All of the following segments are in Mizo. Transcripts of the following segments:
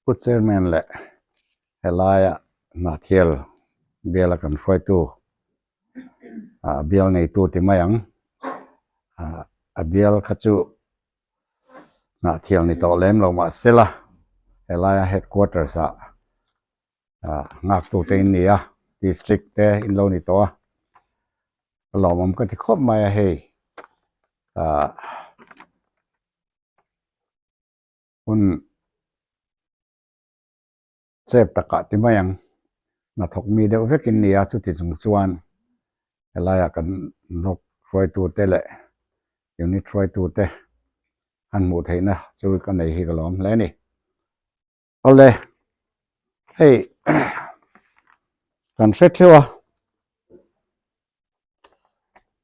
Pu Chairman leh helaia Hnahthial biala kan hruaitu ah bial neitu ti mai ang ah a bial kha chu Hnahthial ni tawh lem lo mahsela helaia headquarters ah ah nghaktu te in ni a district te in lo ni tawh a a lawmawm ka ti khawp mai a hei ah. Hun chep takah ti mai ang. Hnathawk mi deuh vekin nia chuti chung chuan helaiah kan block hruaitute leh unit hruaitute han hmuh theihna chu ka nei hi ka lawm hle a ni. Awle, hei kan hre theuh a,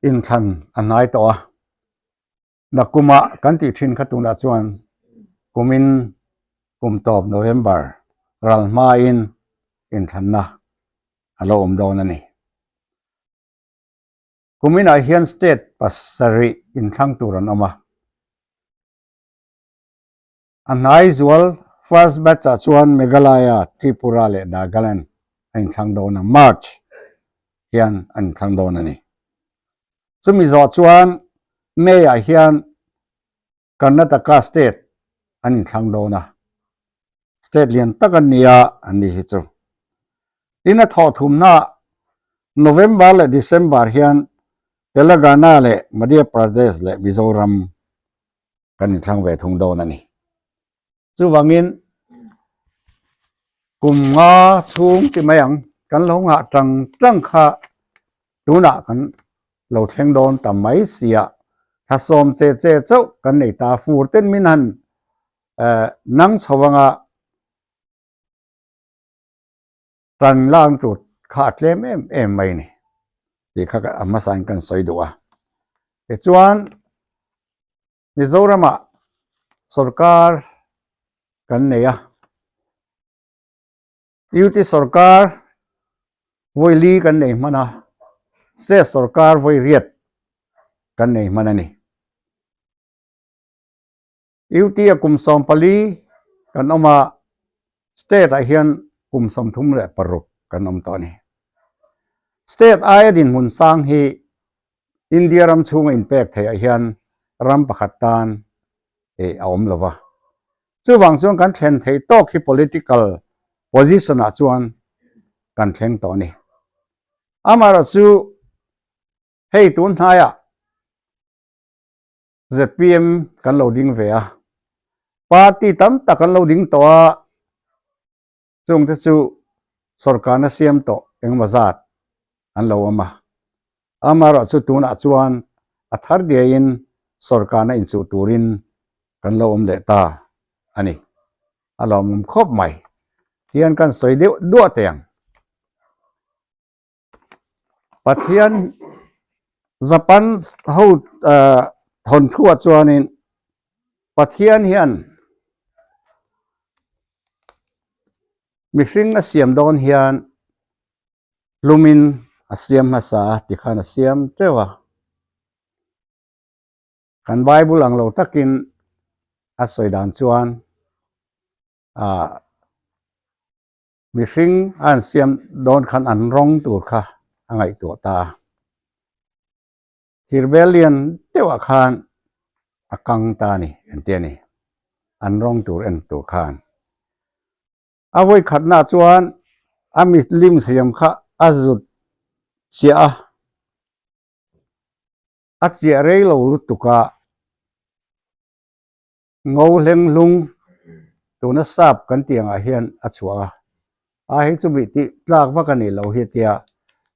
inthlan a hnai tawh a. Nakuma kan tih thin kha tunah chuan kumin kum tawp November ral hmain inthlanna a lo awm dawn a ni. Kuminah hian state pasarih inthlang tur an awm a. A hnai zual first batch ah chuan Meghalaya, Tripura leh Nagaland a inthlang dawn a, March hian an inthlang dawn a ni. Chumi zawh chuan May ah hian Karnataka state an inthlang dawn a, state lian tak an nia an ni hi chu. Tin a thawh thumna November leh December hian Telangana leh Madhya Pradesh leh Mizoram kan inthlang ve thung dawn a ni. Chuvangin kum nga chhung ti mai ang kan lo nghah tang tang kha tunah kan lo thleng dawn ta mai sia thla sawm che che chauh kan nei ta fur ten min han nang chho anga tan lang tur kha a tlem em em mai ni tih kha a hmasain kan sawi duh a. Tichuan Mizoramah sorkar kan nei a, UT sorkar vawi li kan nei hman a, state sorkar vawi riat kan nei hman a ni. UT a kum 14 kan awm a, state ah hian kum 36 kan awm tawh a ni. State aia dinhmun sang hi India ram chhunga inpek theih ah hian ram pakhat tan eh a awm lo va. Chuvang chuan kan thlen theih tawk hi political position ah chuan kan thleng tawh a ni. Amaherawhchu hei tun hnaiah zpm kan lo ding ve a, party tam tak kan lo ding tawh a, chungte chu sorkarna siam tawh engemaw zat an lo awm a. Amaherawhchu tunah chuan a thar diaiin sorkarna inchuh turin kan lo awm leh ta a ni. A lawmawm khawp mai hian kan sawi deuh duah teh ang. Pathian Japan ho thawnthuah chuanin Pathian hian mihring a siam dawn hian hlumin a siam hmasa a tikhan a siam teuh a. Kan Bible ang lo takin a sawi dan chuan ah Mihring a an siam dawn khan an rawng tur kha a ngaihtuah ta a. Thirbel lian deuhah khan a kang ta a ni, engti a ni? An rawng tur en tur khan. A vawikhatnaah chuan a mitlim hliam kha a zut chiah a, a chiah rei lo lutuk a. Ngo hleng hlung tuna sap kan tih angah hian a chhuah a, a hei chu mih tih tlak vak a nih loh hi tia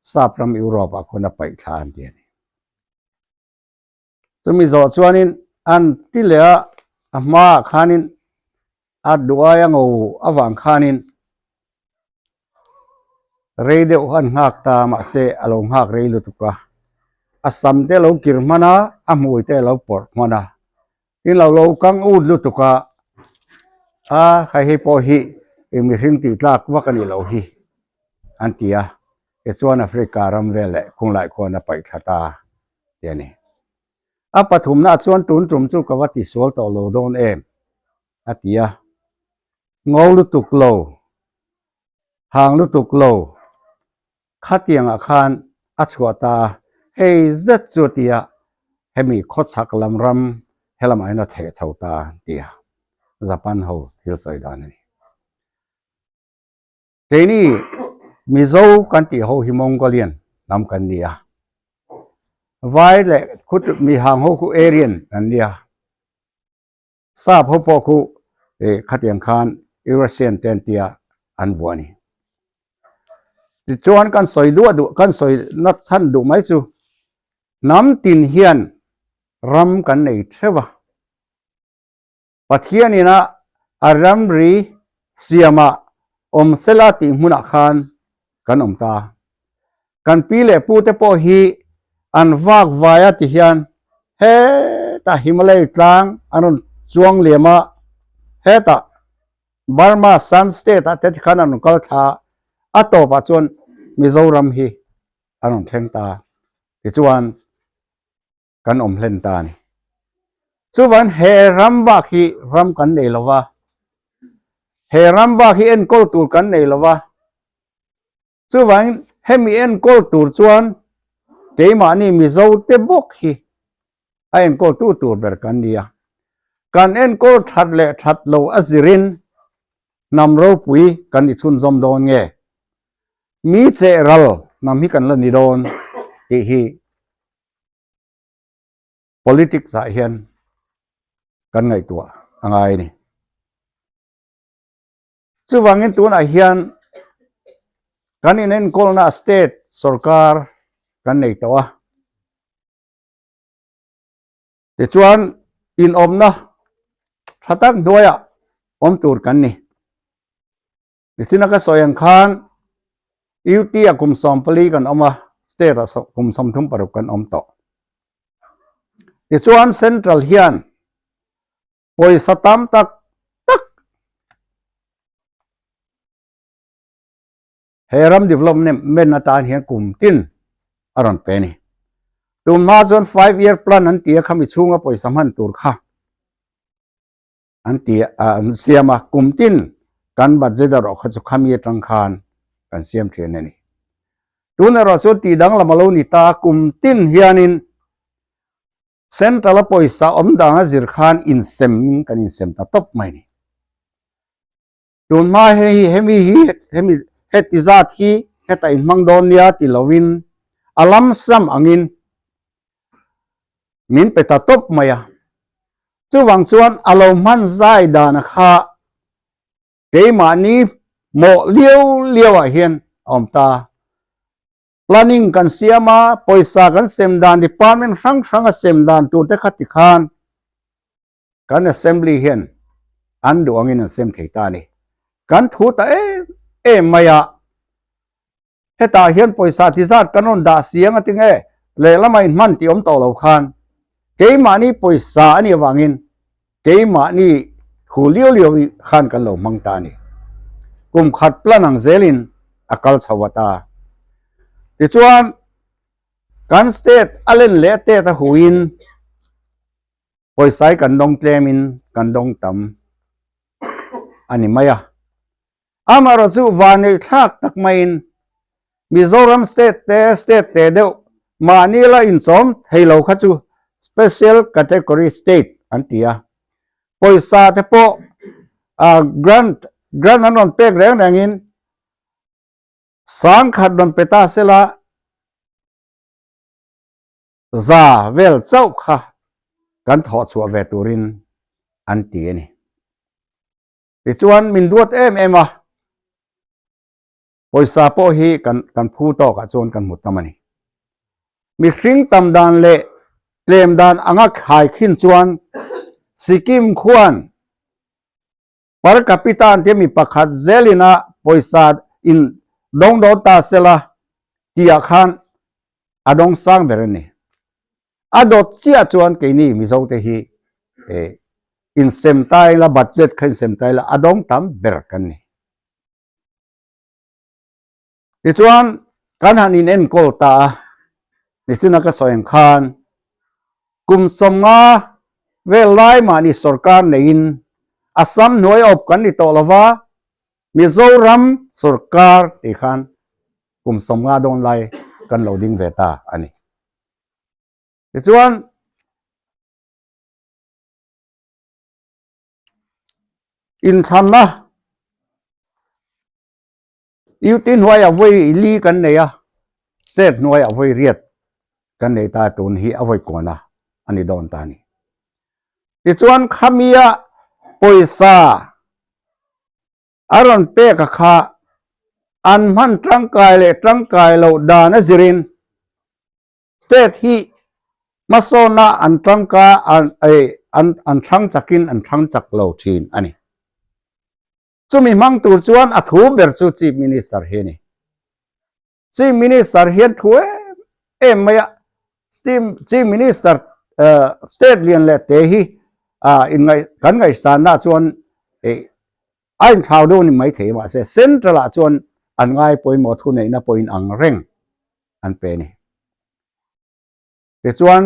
sap ram Europe ah khawn a paih thla an ti a ni. Chumi zawh chuanin an ti leh a, a hmaah khanin a duai a ngo avang khanin Rei deuh an nghak ta mahse a lo nghak rei lutuk a, a sam te a lo kir hman a, a hmui te a lo pawrh hman a, tin lo lo kang ut lutuk a, a hei hei pawh hi eng mihring tih tlak vak a nih loh hi an ti a, tichuan Africa ram vel leh khunglai khuan a paih thla ta tih a ni. A pathumnaah chuan tun tum chu ka va tisual tawh lo dawn em a ti a. Ngo lutuk lo, hang lutuk lo, khatiangah khan a chhuah ta a, hei zet chu tia hemi khawchhak lam ram helamah hian a theh chho ta tia Japan ho thil sawi dan a ni. Keini Mizo kan tih ho hi Mongolian hnam kan ni a, Vai leh khut mi hang ho khu Aryan an ni a. Sap ho pawh khu khatiang khan Eurasian te an tia an vuah a ni. Tichuan kan sawi duah duh kan sawi na chhan duh mai chu hnam tin hian ram kan nei theuh a. Pathian ina a ramri siamah awm sela tih hmunah khan kan awm ta. Kan pi leh pu te pawh hi an vak vai a ti hian hetah Himalay tlang an rawn chuang liam a, hetah Burma Shan State ah te tikhan an rawn kal thla a, a tawpah chuan Mizoram hi an rawn thleng ta tichuan kan awm hlen ta a ni. Chuvangin he ram bak hi ram kan nei lo va, he ram bak hi enkawl tur kan nei lo va, Chuvangin hemi enkawl tur chuan keimahni Mizote bawk hi a enkawltu tur ber kan ni a. Kan enkawl that leh that lo a zirin hnam ropui kan ni chhunzawm dawn nge? Mi cheh ral hnam hi kan la ni dawn tih hi politics ah hian kan ngaihtuah a ngai a ni. Chuvangin tunah hian kan inenkawlna state sorkar kan nei tawh a. Tichuan inawmna tha tak hnuaiah awm tur kan ni. Nichina ka sawi ang khan UT ah kum 14 kan awm a, state ah kum 36 kan awm tawh. Tichuan central hian Pawisa tam tak tak he ram development atan hian kum tin a rawn pe a ni. Tun hma chuan five year plan an ti a khami chhunga pawisa hman tur kha an ti a an siam a kum tin kan budget erawh kha chu khami atang khan kan siam thin a ni. Tun erawh chuan tih danglam a lo ni ta kum tin hianin Central a pawisa awm dang a zir khan insem in kan insem ta tawp mai ni. Tun hma hei hi hemi hi hemi heti zat hi heta inhmang dawn nia ti lovin a lam sam angin min pe ta tawp mai a. Chuvang chuan a lo hman zai dana kha keimahni hmawh liau liau ah hian a awm ta. Planning kan siam a, pawisa kan sem dan department hrang hrang a sem dan tur te kha ti khan kan assembly hian an duh angin an sem thei ta a ni. Kan thu ta em em mai a, hetah hian pawisa ti zat kan rawn dah si ang a ti nge lehlamah inhman tih awm tawh lo khan keimahni pawisa a nih avangin Keimahni thu liau liau khan kan lo hmang ta a ni. Kum khat plan ang zelin a kal chho a ta. Tichuan, kan state a len leh tet a huin pawisa hi kan dawng tlemin kan dawng tam a ni mai a. Amaherawh chu vanneih thlak tak maiin Mizoram state te state te deuh mahni la inchawm thei lo kha chu special category state an ti a. Pawisa te pawh grant grant an rawn pek reng rengin 10,000 rawn pe ta sela za vel chauh kha kan thawh chhuah ve turin an ti a ni. Tichuan min duat em em a, pawisa pawh hi kan kan phu tawkah chuan kan hmu tam a ni. Mihring tam dan leh tlem dan anga khai khin chuan Sikkim khuan per capita an tia mi pakhat zelina pawisa in dawng dawn ta sela tihah khan a dawng sang ber a ni. A dawt chiah chuan keini Mizo te hi insem ta ila budget kha insem ta ila a dawng tam ber kan ni. Tichuan kan han in enkawl ta a, nichina ka sawi ang khan kum 50 vel lai mahni sorkar neiin Assam hnuai awp kan ni tawh lova, Mizoram sorkar tih khan kum 50 dawn lai kan lo ding ve ta a ni. Tichuan, inthlanna UT hnuaiah vawi li kan nei a, state hnuaiah vawi riat kan nei ta tun hi a vawi kuana a ni dawn ta a ni. Tichuan khamia pawisa a rawn pek a kha an hman tangkai leh tangkai loh dan a zirin state hi hmasawnna an tangka an an thang chakin an thang chak lo thin a ni. Chumi hmang tur chuan a thu ber chu Chief Minister hi a ni. Chief Minister hian thu em em mai a, Chief Minister state lian leh te hi kan ngaihsanna chuan a inthlau deuh a ni maithei mahse Central ah chuan an ngai pawimawh thu neihna pawh in ang reng an pe a ni. Tichuan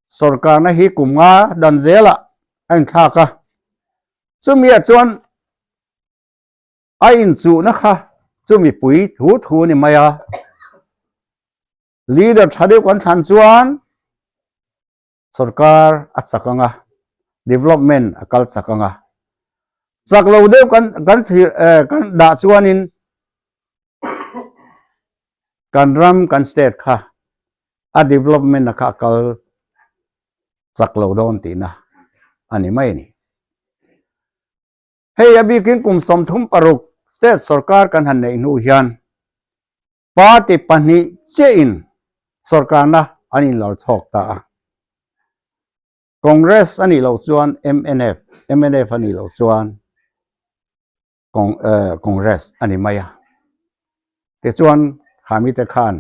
sorkarna hi kum nga dan zelah a inthlak a, chumiah chuan a inchuhna kha chu mipui thu thu a ni mai a, leader tha deuh kan thlan chuan sorkar a chak ang a, development a kal chak ang a, chak lo deuh kan kan thlir kan dah chuanin kan ram kan state kha a development a kha a kal chak lo dawn tihna a ni mai a ni. Hei a bikin kum 36 state sorkar kan han neih hnu hian party pahnih chiahin sorkarna an inlar chhawk ta a. Congress a nih loh chuan mnf, mnf a nih loh chuan Congress a ni mai a. Tichuan khamite khan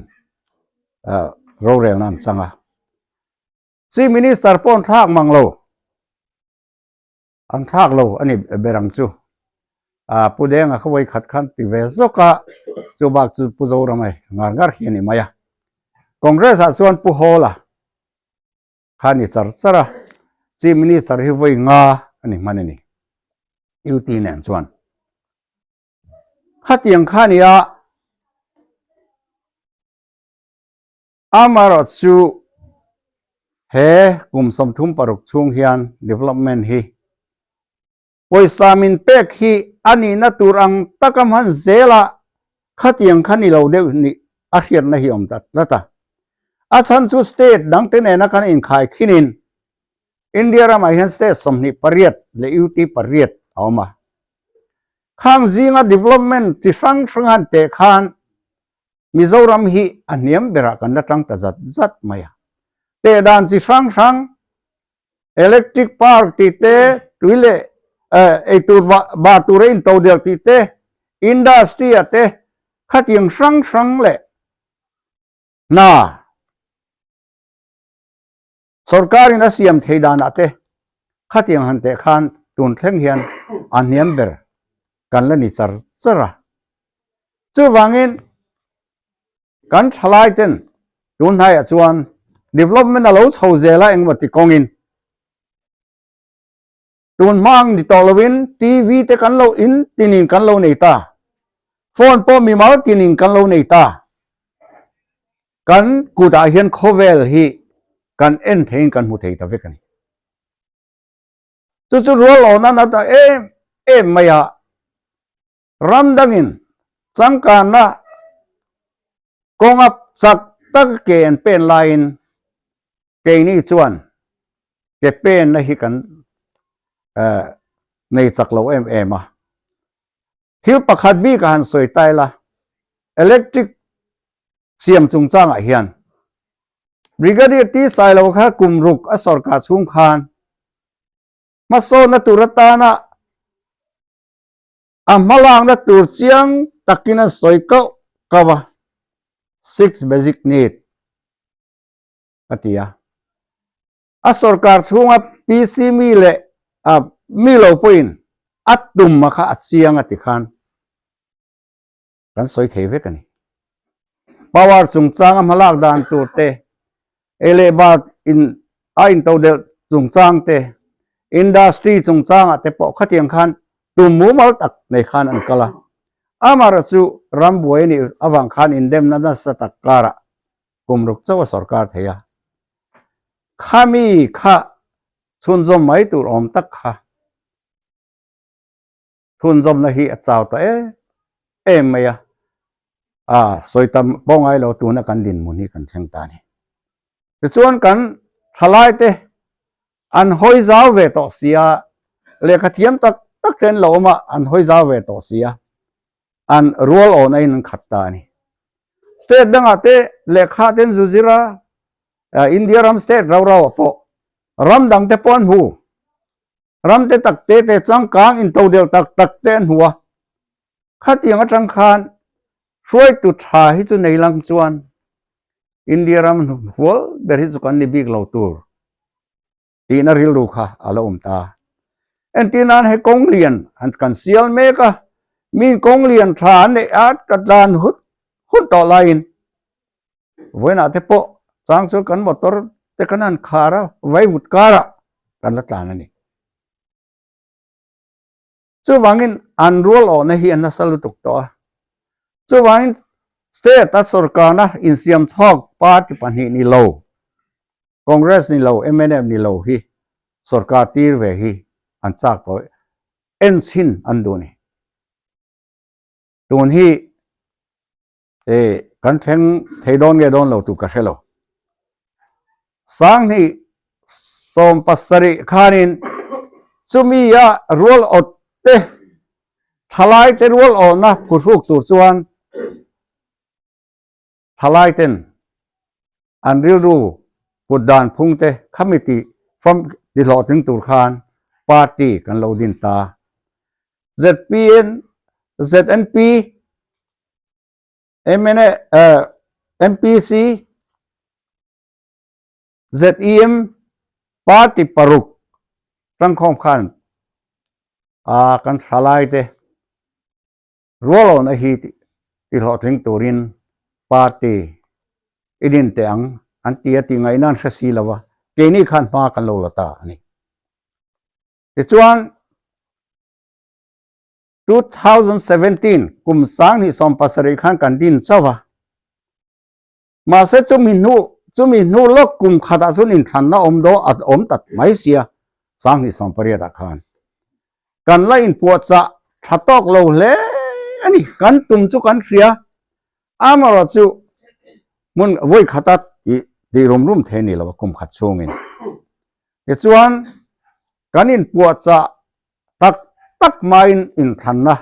rorelna an chang a. Chief Minister pawh an thlak mang lo. An thlak lo a ni ber ang chu. A Pu Denga kha vawi khat khan ti ve zawk a, chu bak chu Pu Zorama ngar ngar hi a ni mai a. Congress ah chuan Pu Hawla kha a ni char char a, Chief Minister hi vawi nga a ni hman a ni. UT nen chuan. Khatiang kha a ni a. Amaherawh chu he kum 36 chhung hian development hi pawisa min pek hi a nihna tur ang taka hman zela khatiang kha ni lo deuh nih a hriatna hi awm ta tlat a. A chhan chu state dangte nena khan inkhai khinin India ramah hian state 28 leh UT pariat a awm a. Khang zinga development chi hrang hrang han teh khan Mizoram hi a hniam berah kan la tang ta zat zat mai a. Teh dan chi hrang hrang, electric power tih te, tui leh eitur bar tura intodelh tih te, industry ah te, khatiang hrang hrang leh hna sorkarin a siam thei danah te khatiang han teh khan tun thleng hian a hniam ber kan la ni char char a. Chuvangin kan thalai ten tun hnaiah chuan development a lo chho zel a engemaw ti kawngin tun hmang ni tawh lovin TV te kan lo in tinin kan lo nei ta, phone pawh mimal tinin kan lo nei ta. Kan kutah hian khawvel hi kan en theiin kan hmu thei ta vek a ni. Chu chu rual awna na ta em em mai a, ram dangin changkanna kawnga chak tak ke an pen laiin keini chuan ke penna hi kan nei chak lo em em a. Thil pakhat bik a han sawi ta ila, electric siam chungchangah hian Brigadier T Sailo kha kum ruk a sawrkar chhung khan hmasawnna tur atana a hmalakna tur chiang takin an sawi kauh kauh a, six basic need a ti a. A sawrkar chhunga PC mi leh mi lo pawhin a tum a kha a chiang a ti khan kan sawi thei vek a ni. Power chungchang a hmalak dan tur te, ei leh bar in a intodelh chungchang te, Industry chungchangah te pawh khatiang khan tum mumal tak nei khan an kal a. Amaherawh chu ram buai a nih avang khan indemna nasa tak karah kum ruk chauh a sorkar thei a. Khami kha chhunzawm mai tur awm tak kha chhunzawmna hi a chau ta em em mai a, a sawi tam pawh ngai lo tuna kan dinhmun hi kan thleng ta a ni. Tichuan kan thalai te an hawi zau ve tawh si a, lehkha thiam tak tak te an lo awm a, an hawi zau ve tawh si a, an rual awna in an khat ta a ni. State dangah te lehkha te an zu zir a, India ram state rau rau ah pawh ram dang te pawh an hmu. Ram te tak te te changkang intodel tak tak te an hmu a, khatiang atang khan hruaitu tha hi chu nei lang chuan India ram hnufual ber hi chu kan ni bik lo tur tihna rilru kha a la awm ta. Entir nan he kawng lian an kan sial mek a, min kawng lian tha an neih a ka tlan hut hut tawh laiin Vawiinah te pawh chang chuan kan motor te kan han khar a, vaivut karah kan la tlan a ni. Chuvangin an rual awhna hi a nasa lutuk tawh a. Chuvangin state a sorkarna insiam chhawk party pahnih ni lo, Congress ni lo, mnf ni lo hi sorkar tir ve hi an chak tawh en chhin an duh a ni. Tun hi E, kan thleng thei dawn nge dawn lo tur ka hre lo. Sanghnih 70 khanin chumi a rual awt te, thalai te rual awhna phuhruk tur chuan thalai ten an rilru put dan phung te khami ti fam ti hlawhtling tur khan party kan lo din ta. ZPN, ZNP, MNA, MPC, ZEM party paruk tangkhawm khan a kan thalai te rualawna hi ti hlawhtling turin party i din teh ang an ti a tih ngaihna an hre si lo a, keini khan hma kan lo la ta a ni. Tichuan 2017 kum 2017 khan kan din chauh a, mahse chumi hnu chumi hnu lawk kum khatah chuan inthlanna awm daw a awm ta mai sia 2018 ah khan kan la inpuahchah tha tawk lo hle a ni, kan tum chu kan hria amaherawh chu hmun vawi khata tih tih rum rum thei a ni lo a kum khat chhungin tichuan kan inpuahchah Tak tak hmain inthlanna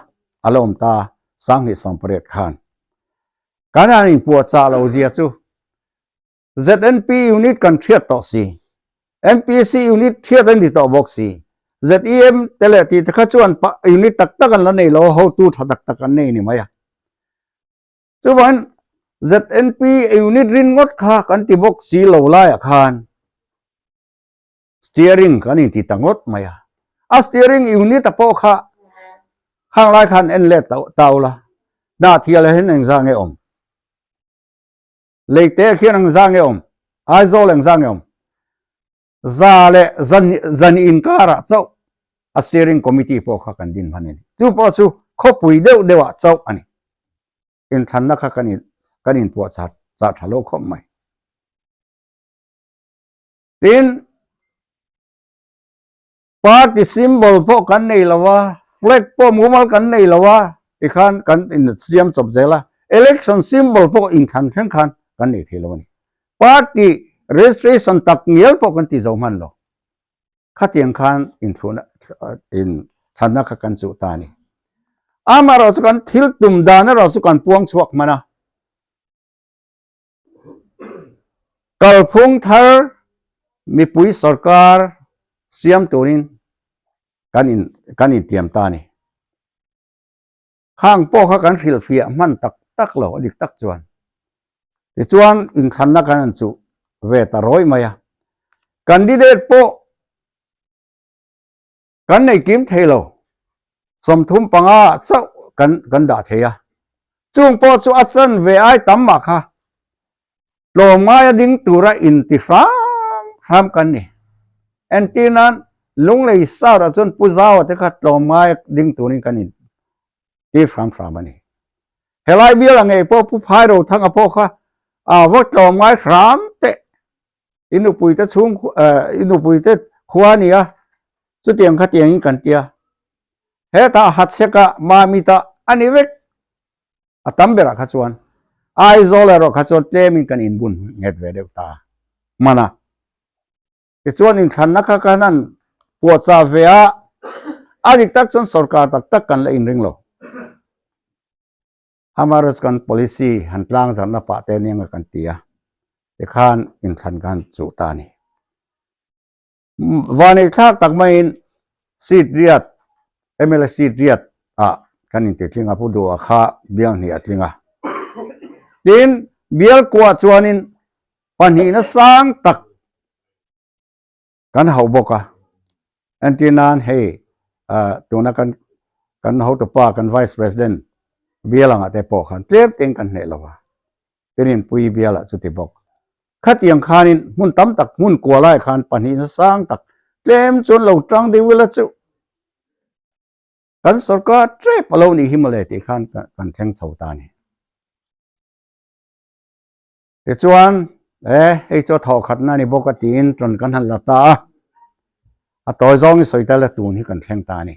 a la awm ta 2018 khan. Kan han inpuahchah lo zia chu ZNP unit kan hriat tawh si, MPC unit hriat a ni tawh bawk si, ZEM te leh tih te kha chuan unit tak tak an la nei lo a, hotu tha tak tak an nei ni mai a. Chuvangin ZNP unit rin ngawt kha kan ti bawk si lo laiah khan Steering kan inti ta ngawt mai a, a steering unit a pawh kha khang lai khan en let ta ula, Hnahthial ah hian engzah nge awm? Leite ah khian engzah nge awm? Aizawl engzah nge awm? Za leh zan inkarah chauh a steering committee pawh kha kan din hman a ni. Chu pawh chu khawpui deuh deuh ah chauh a ni. Inthlanna kha kan inpuah chah tha lo khawp mai. Tin, party symbol pawh kan nei lo a, flag pawh mumal kan nei lo a, tikhan kan insiam chawp zel a, election symbol pawh inthlan thleng khan kan nei thei lo a ni. Party registration tak ngial pawh kan ti zo hman lo. Khatiang khan inthluna inthlanna kha kan chuh ta a ni. Amaherawhchu chu kan thil tum dan erawh chu kan puang chhuak hman a. Kalphung thar mipui sorkar siam turin kan in kan intiam ta a ni. Khang pawh kha kan hrilhfiah hman tak tak lo a dik tak chuan. Tichuan inthlanna kan han chuh ve ta rawih mai a. Candidate pawh Kan nei kim thei lo, 35 ah chauh kan kan dah thei a, chung pawh chu a chan ve ai tam mah kha tlawm ngaia ding tura inti hram hram kan ni. Entir nan. Lunglei South ah chuan Pu Zaua te kha tlawmngai ding turin kan in tir hram hram a ni. Helai bial ah ngei pawh Pu Phairo Thanga pawh kha a va tlawmngai hram teh. I nupui te chhung i nupui te khua a ni a, chutiang kha tiangin kan tia. Hetah Hatseka Mamita a ni vek. A tam berah kha chuan Aizawl erawh kha chuan tlemin kan inbun nghet ve deuh ta hman a. Tichuan inthlanna kha kan han puahchah ve a, a dik tak chuan sorkar tak tak kan la inring lo. Amaherawhchu kan policy han tlangzarhna pah te nia nga kan ti a, tikhan inthlan ka han chuh ta a ni. Vanei thlak tak maiin seat riat, mla seat riat ah kan inti tling a, Pu Duha kha bial hnih a tling a. Tin, bial kuah chuanin pahnihna sang tak kan hauh bawk a. Entir nan hei tuna kan kan hotupa kan Vice President bial angah te pawh khan tlem tein kan hneh lo a. Rinpui bialah chuti bawk. Khatiang khanin hmun tam tak hmun kua lai khan pahnihna sang tak tlem chuan lo tang deuh ila chu kan sorkar tep a lo nih hi mawle tih khan kan thleng chho ta a ni. Tichuan e hei chu a thawh khatna a ni bawk a tiin tawn kan han la ta a, a tawi zawngin sawi ta ila tun hi kan thleng ta a ni.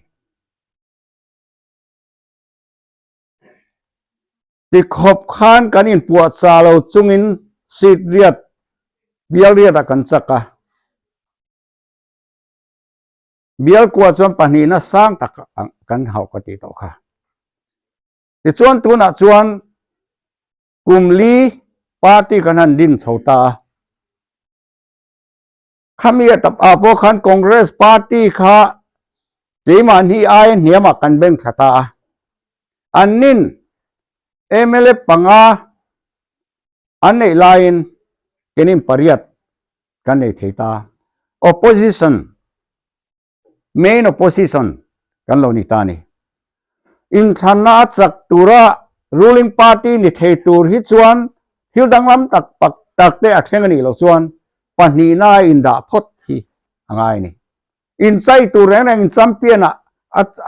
Tikhawp khan kan inpuahchah lo chungin seat riat, bial riatah kan chak a. Bial kua chuan pahnihna sang tak kan hauh ka tih tawh kha. Tichuan tunah chuan kum li party kan han din chho ta a. Khami a tap ah pawh khan Congress party kha keimahni aia hniamah kan beng thla ta a. Annin mla panga an neih laiin kenin pariat kan nei thei ta. Opposition main opposition kan lo ni ta a ni. Inthlanna a chak tura ruling party ni thei tur hi chuan thil danglam tak pak tak te a thleng a nih loh chuan pahnihna a indah phawt hi a ngai a ni. Inchai tur reng reng in champion ah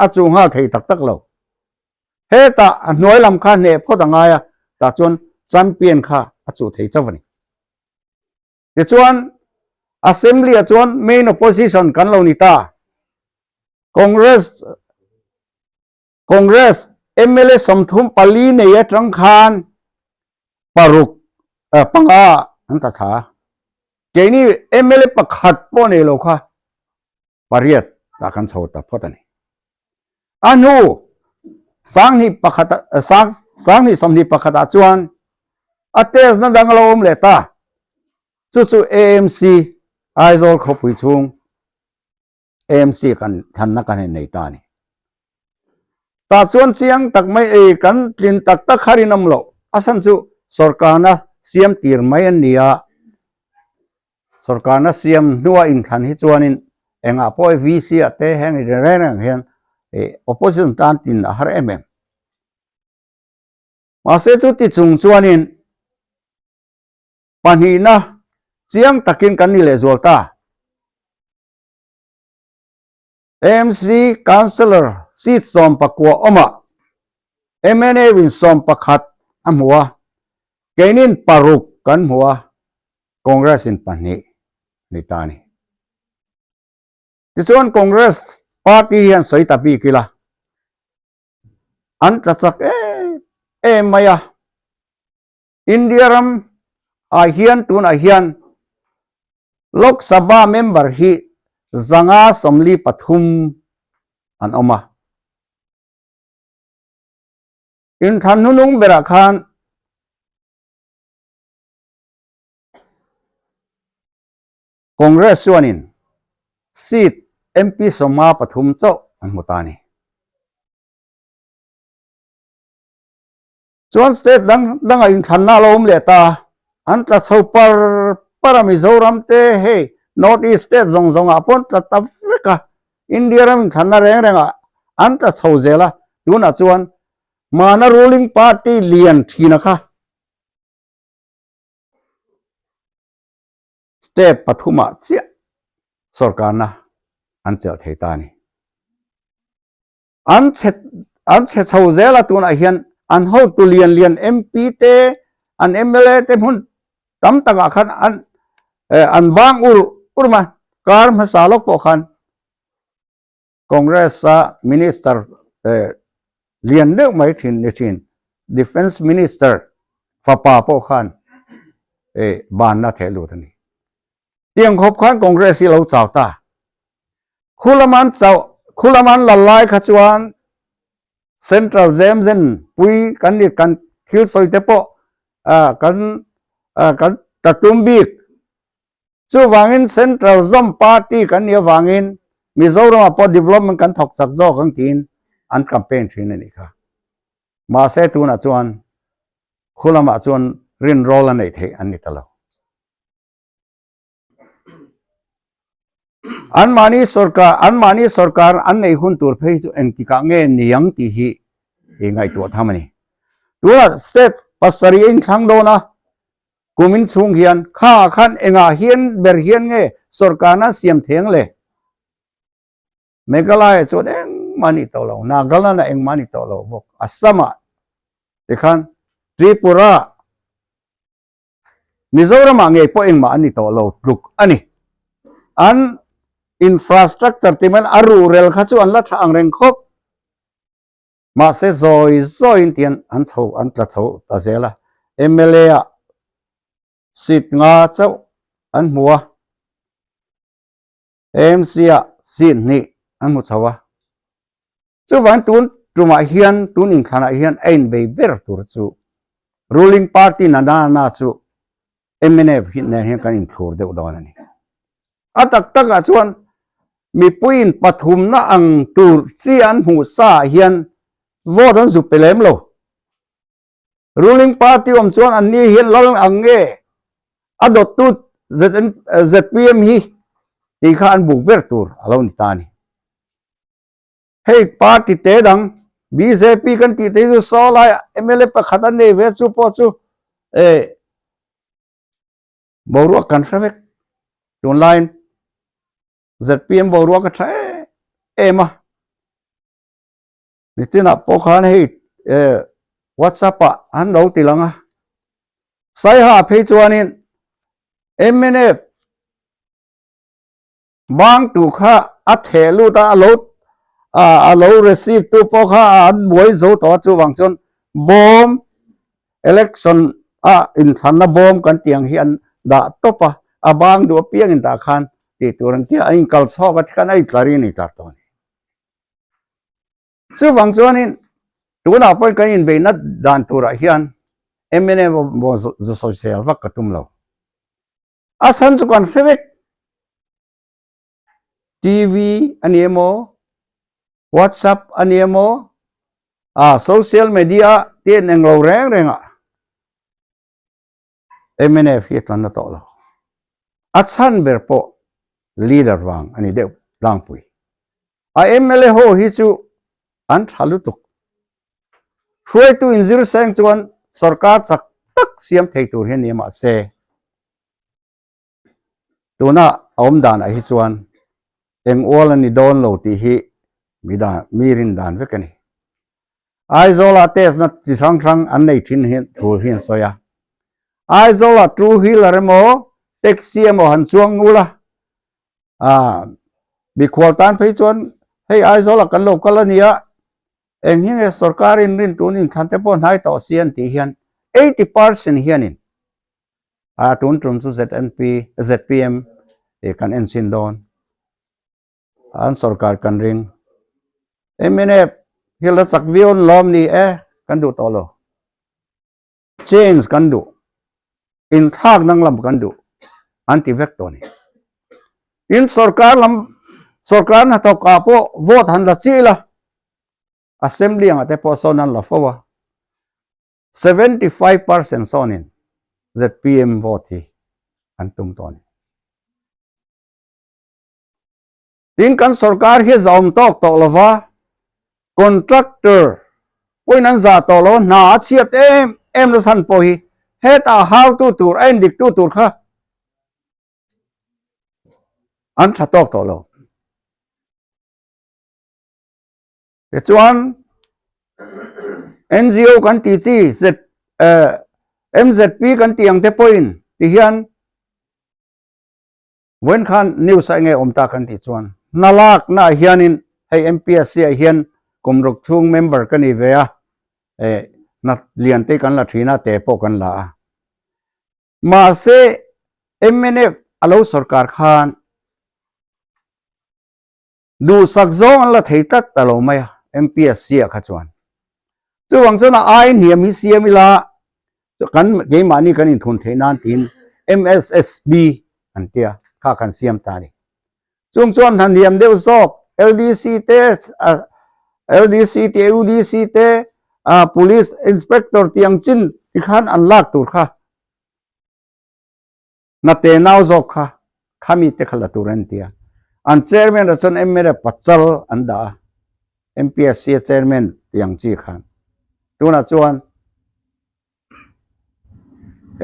a chu nghal thei tak tak lo. Hetah a hnuai lam kha hneh phawt a ngai a, tah chuan champion kha a chuh thei chauh a ni. Tichuan, Assembly-ah chuan main opposition kan lo ni ta. Congress Congress mla 34 nei atang khan paruk panga an tla thla a. Keini mla pakhat pawh nei lo kha pariat tah kan chho ta phawt a ni. A hnu 2001 2021 ah chuan a test na dang a lo awm leh ta. Chu chu AMC Aizawl khawpui chhung AMC kan thlanna kan han nei ta a ni. Tah chuan chiang tak mai ei kan tlin tak tak kha rinawm loh. A chhan chu sorkarna siam tir mai an ni a. Sorkarna siam hnua inthlan hi chuanin engah pawh VC ah te heng reng reng hian opposition tan tin a har em em. Mahse chuti chung chuanin pahnihna chiang takin kan ni lehzual ta. AMC Councillor seat 19 awmah mna in 11 a hmu a, keinin paruk kan hmu a, Congress in pahnih ni ta a ni. Tichuan Congress party hian sawi ta bik ila, an tla chak em em mai a, India ram ah hian tunah hian Lok Sabha member hi 543 an awm a. Inthlan hnunung berah khan Congress chuanin seat MP 53 chauh an hmu ta a ni. Chuan state dang dangah inthlanna a lo awm leh ta a, an tla chho par par a, Mizoram te hei North East state zawng zawngah pawh an tla ta vek a, India ram inthlanna reng rengah an tla chho zel a, tunah chuan hmana ruling party lian thina kha state pathumah chiah sorkarna. an chelh thei ta a ni. An chhe an chhe chho zel a tunah hian an hotu lian lian MP te an mla te hmun tam takah khan an an bang ur ur mai kar hmasa lawk pawh khan Congress a minister lian deuh mai thin ni thin Defence Minister fapa pawh khan banna theh lut a ni. Tiang khawp khan Congress hi lo chau ta. Khu lama an chauh, khu lama an lal lai kha chuan Central zem zen pui kan ni kan thil sawi te pawh kan kan ta tum bik. Chuvangin Central zawm party kan nih avangin Mizoramah pawh development kan thawk chak zawk ang tiin an campaign thin a nih kha. Mahse tunah chuan khu lamah chuan rinrawl a neih theih an ni ta lo. Anmahni sorkar anmahni sorkar an neih hun tur phei chu engtikah nge niang tih hi i ngaihtuah tham a ni. Tunah state pasarih a inthlang dawn a, kumin chhung hian kha khan engah hian ber hian nge sorkarna siam thei ang le? Meghalaya chuan engmah a nih tawh lo, Nagaland ah engmah a ni tawh lo bawk, Assam ah tikhan Tripura Mizoramah ngei pawh engmah an ni tawh lo tluk a ni. An infrastructure ti maiin a ruhrel kha chu an la tha ang reng khawp. Mahse zawi zawiin tian an chho an tla chho ta zel a. Mla ah seat nga chauh an hmu a. AMC ah seat hnih an hmu chho a. Chuvang tun tumah hian tun inthlanah hian a inbei ber tur chu ruling party na na na chu mnf hi nen hian kan inthlur deuh dawn a ni. A tak takah chuan mipuiin pathumna ang tur chi an hmuh sa ah hian vote an zu pe lem lo. Ruling party awm chuan an ni hian lal ang nge a dawttu zpm hi tih kha an buk ber tur a lo ni ta a ni. Hei party te dang bjp kan tih te hi chu saw lai mla pakhat an nei ve chu pawh chu eh boruak kan hre vek tunlaiin zpm boruak a tha em em a nichinah pawh khan hei eh whatsapp ah an lo ti lang a saiha phei chuanin mnf Bangtu kha a theh lut a, a lo a lo receive tu pawh kha an buai zo tawh a, chuvang chuan bawm election a inthlanna bawm kan tih ang hi an dah tawp a, a bang duh apiang in dah khan tih tur an ti a, a inkal chhawk a tikhan a intlar in a intlar tawh a ni. Chuvang chuanin tunah pawhin kan inbeihna dan turah hian mnf maw zu sawisel vak ka tum lo. A chhan chu kan hre vek. TV a ni emaw, WhatsApp a ni emaw, ah social media te an englo reng reng ah mnf hi a tlan na tawh lo. A chhan ber pawh leader vang a ni deuh tlangpui. A mla ho hi chu an tha lutuk. Hruaitu inzir seng chuan sorkar chak tak siam thei tur hi a ni mahse tuna a awm danah hi chuan eng ual a ni dawn lo tih hi mi dan mi rin dan vek a ni. Aizawla test na chi hrang hrang an nei thin hi thu hi an sawi a. Aizawla two wheeler emaw taxi emaw han chuang ngul a, ah mikhual tan phei chuan hei Aizawla kan lo kal a nia eng hi nge sorkar in rin tun inthlan te pawh hnai tawh si an tih hian 80% hianin a tun tum chu ZNP ZPM eh kan en chin dawn an sorkar kan ring MNF hi la chak viau an lawm ni e kan duh tawh lo. Change kan duh, inthlak danglam kan duh an ti vek tawh a ni. Tin, sorkar lam, sorkar hnathawk ah pawh vote han la chi la, assembly angah te pawh sawn an la fo a, 75% sawnin zpm vote hi an tum tawh a ni. Tin kan sorkar hi zawm tawk tawh lova, contractor pawhin an zah tawh lo, hna a chhiat em em na chhan pawh hi hetah hautu tur a endiktu tur kha an tha tawk tawh lo. Tichuan NGO kan tih chi Z MZP kan tih ang te pawhin tihian Vawiin khan news ah enge awm ta kan tih chuan hna lakna ah hianin hei MPSC ah hian kum ruk chhung member ka ni ve a, eh hna lian te kan la thin a, te pawh kan la a. Mahse mnf a lo sorkar khan Duhsak zawng an la thei tlat ta lo mai a, MPSC ah kha chuan. Chuvang chuan a ai hniam hi siam ila kan keimahni kan inthun theih nan tiin MSSB an tia kha kan siam ta a ni. Chung chuan hna hniam deuh zawk LDC te, LDC te, UDC te, Police Inspector tih ang chin tikhan an lak tur kha Hna te nau zawk kha khami te kha la tur an ti a. An chairman ah chuan mla pachal an dah a, MPSC a chairman tih ang chi khan. Tunah chuan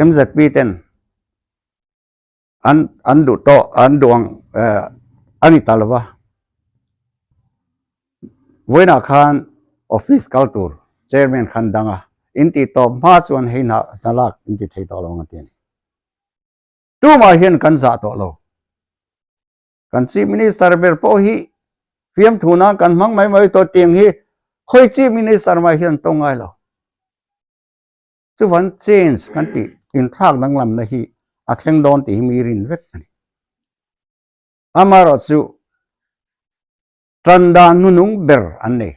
MZP ten an an duh tawh an duh ang a ni ta lo va. Vawiinah khan office kal tur chairman khan dang a, in tih tawp hma chuan hei hna hna lak in ti thei tawh lo ang a ti a ni. Tumah hian kan zah tawh lo. Kan chief minister ber pawh hi fiamthu nan kan hmang mai mai tawh tiang hi khawi chief minister mah hian tawng ngai lo. Chuvan change kan tih inthlak danglamna hi a thleng dawn tih hi mi rin vek a ni. Amaherawhchu tan dan hnunung ber an nei.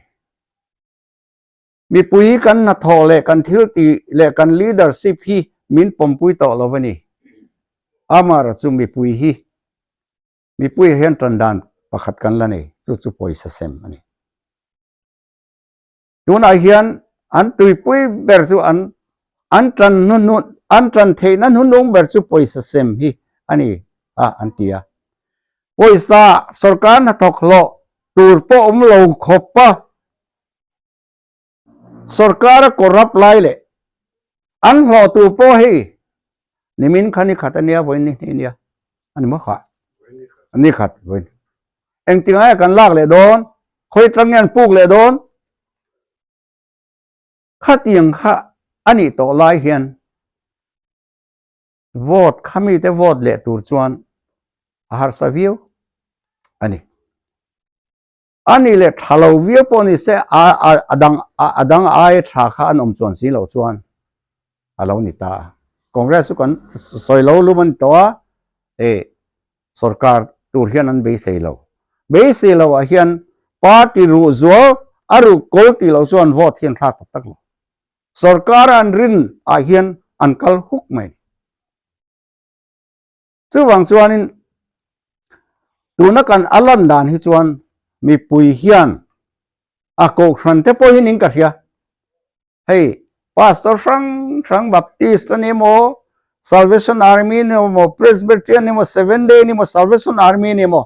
Mipui kan hnathawh leh kan thil tih leh kan leadership hi min pawmpui tawh lo a ni. Amaherawhchu mipui hi mipui hian tan dan pakhat kan la nei, chu chu pawisa sem a ni. Tunah hian an tuipui ber chu an an tan an tan theihna hnunung ber chu pawisa sem hi a ni a an ti a. Pawisa sorkar hnathawk hlawh tur pawh awm lo khawp a, sorkar a corrupt lai leh an hlawh tur pawh hei nimin kha ni khat a nia vawiin ni hnih a nia a ni maw khah? Ni khat vawiin. Engtin nge kan lak leh dawn? Khawi tang nge an puk leh dawn? Khatiang kha a nih tawh lai hian vote kha mite vote leh tur chuan a harsa viau a ni. A nih leh tha lo viau pawh ni se a dang a dang aia tha kha an awm chuan si loh chuan a lo ni ta a. Congress chu kan sawi lo lum a ni tawh a, e sorkar tur hian an beisei lo. Beisei lo ah hian party ruh zual a ruh kawl tih loh chuan vote hi an thlak tak tak lo. Sorkar an rin ah hian an kal huk mai. Chuvang chuanin tuna kan a lan dan hi chuan mipui hian a kohhran te pawh hian in ka hria. Hei pastor hrang hrang Baptist a ni emaw, Salvation Army a ni emaw, Presbyterian a ni emaw, Seven Day a ni emaw, Salvation Army a ni emaw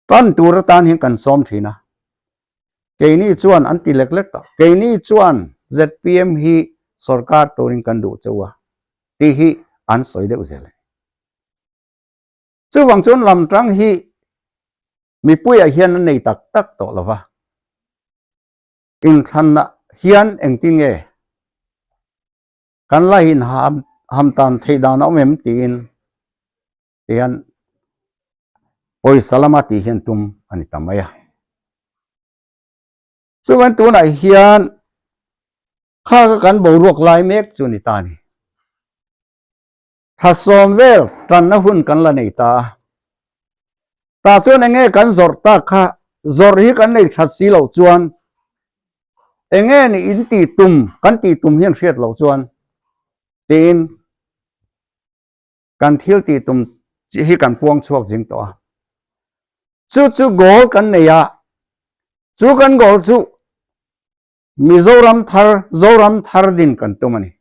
tan tur atan hian kan sawm thin a. Keini chuan an ti lek lek tawh. Keini chuan zpm hi sorkar turin kan duh chauh a tih hi an sawi deuh zel a ni. Chuvang chuan lamtang hi mipuiah hian an nei tak tak tawh lo va. Inthlanna hian engtin nge kan la inham ham tan theih dan a awm em tiin tihian pawisa lama tih hian tum a ni ta mai a. Chuan tunah hian kha kha kan boruak lai mek chu ni ta a ni. Thla sawm vel tanna hun kan la nei ta a. Tah chuan enge kan zawrh tak kha zawrh hi kan nei that si loh chuan enge ni in tih tum kan tih tum hian hriat loh chuan tiin kan thil tih tum hi kan puang chhuak zing tawh a. Chu chu goal kan nei a, chu kan goal chu Mizoram thar, Zoram thar din kan tum a ni.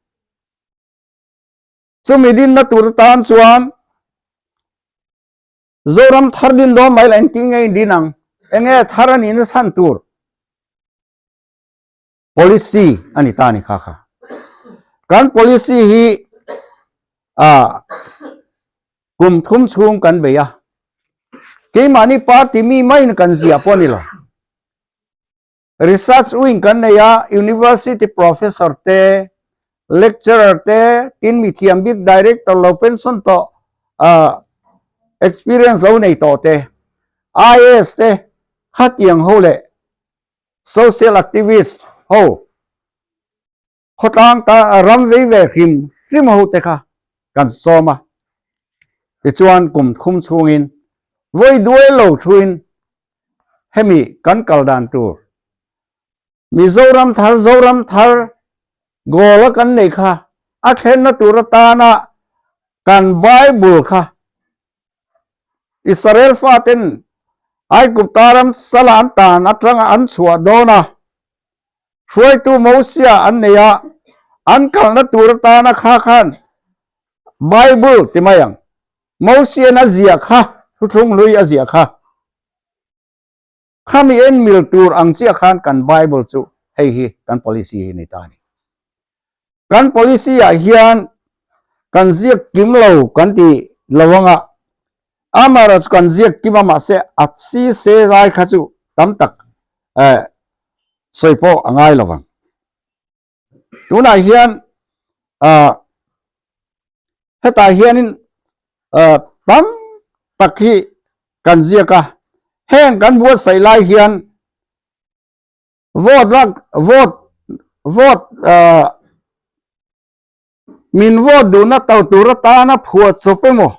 Chumi dinna tur atan chuan Zoram thar din dawn mai la engtin nge in din ang? Enge thar a nihna chhan tur? Policy a ni ta a ni kha kha. Kan policy hi ah kum thum chhung kan bei a. Keimahni party mi maiin kan ziah pawh a ni lo. Research wing kan nei a, University Professor te, Lecturer te, tin mi thiam bik Director lo pension tawh, experience lo nei tawh te, IAS te khatiang ho leh Social Activist ho Khawtlang ta ram vei ve hrim hrim ho te kha kan sawm a, tichuan kum thum chhungin vawi duai lo thuin hemi kan kal dan tur Mizoram thar Zoram thar goal a kan nei kha a thlenna tur atana kan Bible kha Israel faten Aigupta ram sala an tan atanga an chhuah dawn a. Hruaitu Mosia an nei a, an kalna tur atana kha khan Bible ti mai ang. Mosian a ziah kha, thuthlung hlui a ziah kha. Khami en mil tur ang chiah khan kan Bible chu hei hi kan policy hi ni ta a ni. Kan policy ah hian kan ziak kim lo kan ti lo anga, amaherawhchu kan ziak kim a mahse a si se lai kha chu tam tak eh sawi pawh a ngai lo vang. Tunah hian ah hetah hianin ah tam tak hi kan ziak a, heng kan buatsaih lai hian vote lak vote vote ah Min vote duhna to tur atana phuah chawp emaw,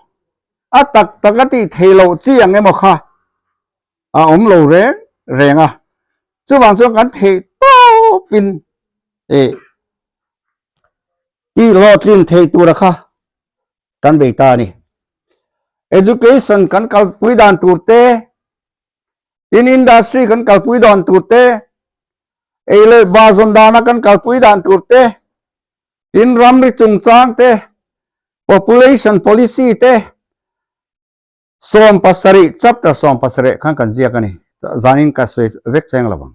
a tak tak a tih theih loh chi ang emaw kha a awm lo reng reng a. Chuvang chuan kan theih tawpin eh tih hlawhtlin theih tura kha kan bei ta a ni. Education kan kalpui dan tur te, tin industry kan kalpui dan tur te, ei leh ba zawn dana kan kalpui dan tur te, tin ramri chungchang te, population policy te, 70, chapter 70 khan kan ziak a ni, zanin ka sawi vek cheng lo ang.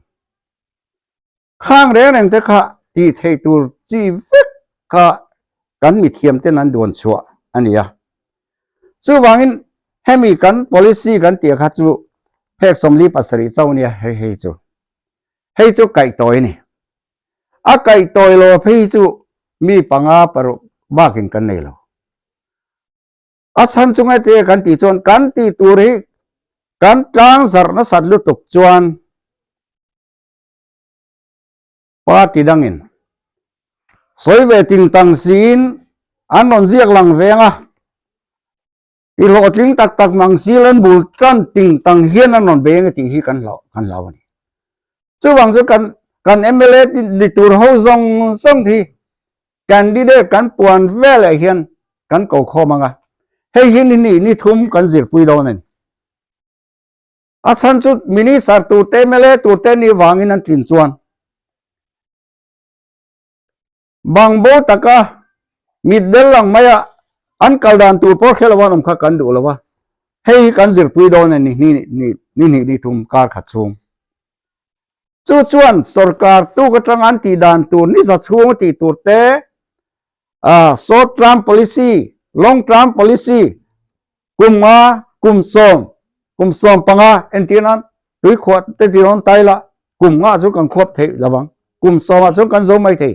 Khang reng reng te kha tih theih tur chi vek kha kan mithiam ten an duan chhuah a ni a. Chuvangin hemi kan policy kan tih kha chu phek 47 chauh a nia hei hei chu. Hei chu kaih tawi a ni. A kaih tawi lo phei hi chu mi panga paruk bakin kan nei lo. A chhan chunga te kan tih chuan kan tih tur hi kan tlang zarh nasat lutuk chuan party dangin sawi ve ting tang siin an rawn ziak lang veng a. I hlawhtling tak tak mang sil an bul tan ting tang hian an rawn bei ang e tih hi kan hlauh kan hlau a ni. Chuvang chu kan kan mla ni tur ho zawng zawng hi candidate kan puan veleh hian kan ko khawm ang a, hei hi ni hnih ni thum kan zirpui dawn a ni. A chhan chu minister tur te mla tur te nih vangin an tlin chuan Bang bo taka mitdel lang maia an kal dan tur pawh hre lo an awm kha kan duh lo a, hei hi kan zirpui dawn a ni ni ni hnih ni thum kar khat chhung. Chu chuan sorkar tuk atanga an tih dan tur ni za chhung a tih tur te, short term policy, long term policy, Kum nga, kum sawm, kum 15 entir nan tui khuah te ti rawn tai la, kum nga chu kan khuap theih lo ang, kum sawmah chuan kan zo mai thei.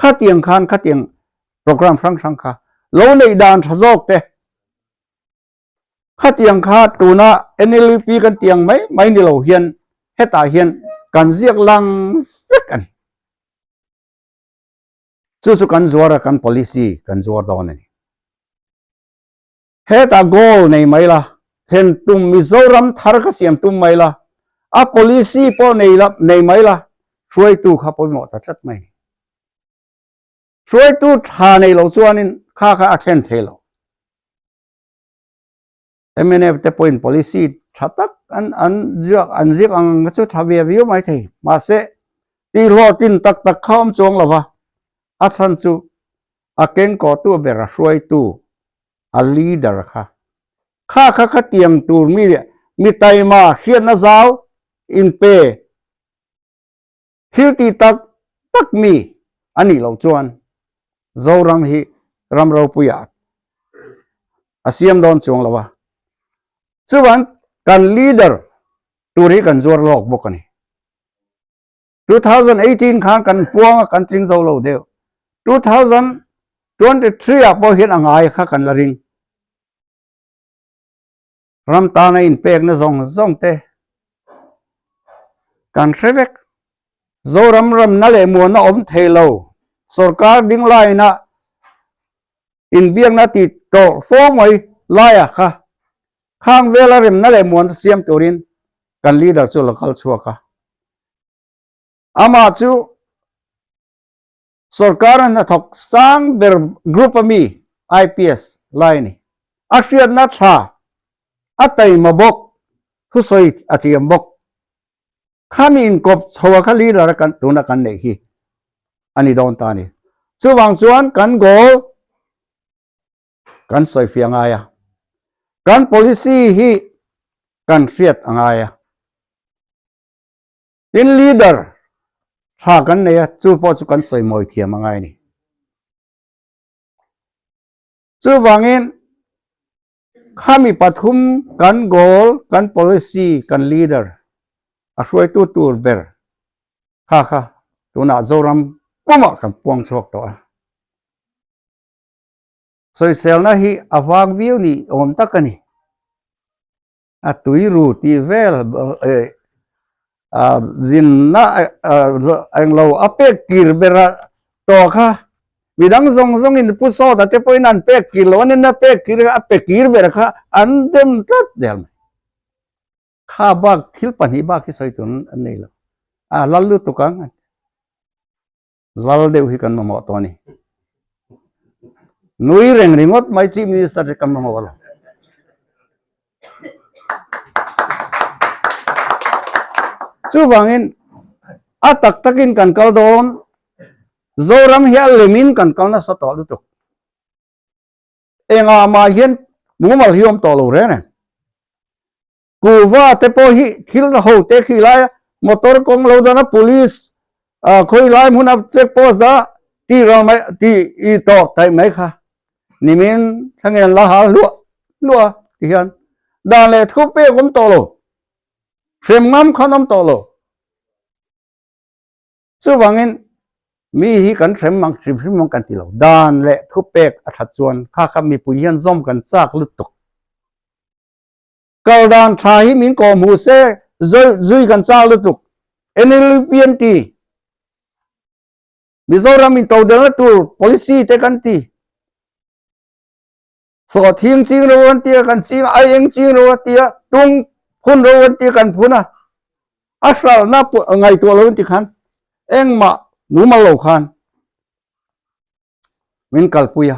Khatiang khan khatiang program hrang hrang kha lo neih dan tha zawk te. Khatiang kha tuna NLUP kan tiang mai mai ni lo hian hetah hian kan ziak lang vek a ni. Chu chu kan zuar a, kan policy kan zuar dawn a ni. Hetah goal nei mai la, then tum Mizoram thar kha siam tum mai la, a policy pawh nei la, nei mai la, hruaitu kha pawimawh ta tlat mai ni. Hruaitu tha nei lo chuanin kha kha a thlen thei lo. Mnf te pawhin policy tha tak an an ziak an ziak ang ang kha chu tha ve viau mai thei. Mahse, tihhlawhtlin tak tak kha awm chuang lo va, a chhan chu a kengkawhtu ber a hruaitu, a leader kha. Kha kha kha tiang tur mi mi taima hriatna zau inpe thil ti tak tak mi a nih loh chuan Zoram hi ram ropuiah a siam dawn chuang lo a. Chuvang kan leader tur hi kan zuar lawk bawk a ni. 2018 khan kan puang a kan tling zo lo deuh. 2023 ah pawh hian a ngai kha kan la ring. Ram tana inpekna zawng zawng te kan hre vek. Zoram ramna leh muanna awm thei lo. Sorkar ding laina inbiakna ti tawh fo mai laia kha khang vela remna leh muanna siam turin kan leader chu lo kal chhuak a. Amah chu Sorkar a hnathawk sang ber group a mi IPS lai a ni. A hriatna tha, a taima bawk, thusawi a thiam bawk. Khami inkawp chho a kha leader a kan tuna kan neih hi a ni dawn ta a ni. Chuvang chuan kan goal kan sawifiah ngai a, kan policy hi kan hriat a ngai a. Tin leader tha kan nei a, chu pawh chu kan sawi mawi thiam a ngai a ni. Chuvangin khami pathum kan goal, kan policy, kan leader a hruaitu tur ber kha kha tunah Zoram pumah kan puang chhuak tawh a. Sawiselna hi a vang viau ni awm tak a ni. A tui ru tih vel zinna englo a pek kir ber a tawh kha midang zawng zawngin pu sawta te pawhin an pek kir lo an ina pek kir a pe kir ber kha an dem tlat zel mai. Kha bak thil pahnih bak hi sawi tur an nei lo. A lal lutuk ang. Lal deuh hi kan mamawh tawh a ni. Nui reng ringawt mai Chief Minister hi kan mamawh lo. Chuvangin a tak takin kan kal dawn, Zoram hi a lemin kan kal nasa tawh lutuk. Engah mah hian mumal hi awm tawh lo reng reng. Kuhva te pawh hi thil ho te khi lai a motor kawng lo dana police ah khawi lai hmuna check post a ti ral mai ti i tawk taih mai kha nimin thlangen la hal hluah hluah a ti hian dan leh thu pek awm tawh lo hrem ngam khan awm tawh lo. Chuvangin mi hi kan hrem mang hrim hrim ang kan ti lo. Dan leh thu pek a that chuan kha kha mipui hian zawm kan chak lutuk. Kal dan tha hi min kawh hmuh se, zui kan chak lutuk. NLUP an ti. Mizoram in todelna tur policy te kan ti. Sawhthing ching ro an tia kan ching a, aieng ching ro an tia, tung phun ro an tia kan phun a. A hralhna ngaihtuah lo an ti khan engmah mumal lo khan min kalpui a.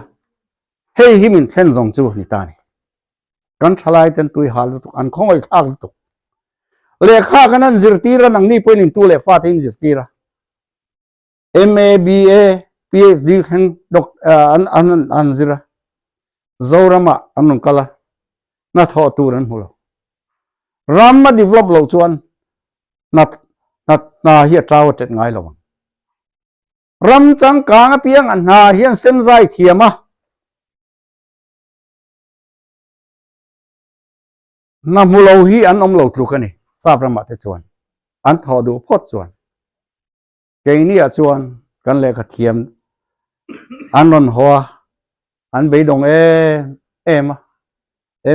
Hei hi min thlen zawng chu ni ta ni. Kan thalai ten tui hal lutuk, an khawngaih thlak lutuk. Lehkha kan an zirtir a, nangni pawhin intu leh fate in zirtir a. MA, BA, PhD thleng an an an zir a. Zoramah an rawn kal a, hnathawh tur an hmu lo. Ram a develop loh chuan hna hna hi a tau a tet ngai lo ang. Ram changkang apiang a hna hian semzai thiam a. Hna hmu lo hi an awm lo tluk a ni, sap ramah te chuan an thawh duh phawt chuan. Keiniah chuan kan lehkha thiam an rawn haw a, an beidawng em em a.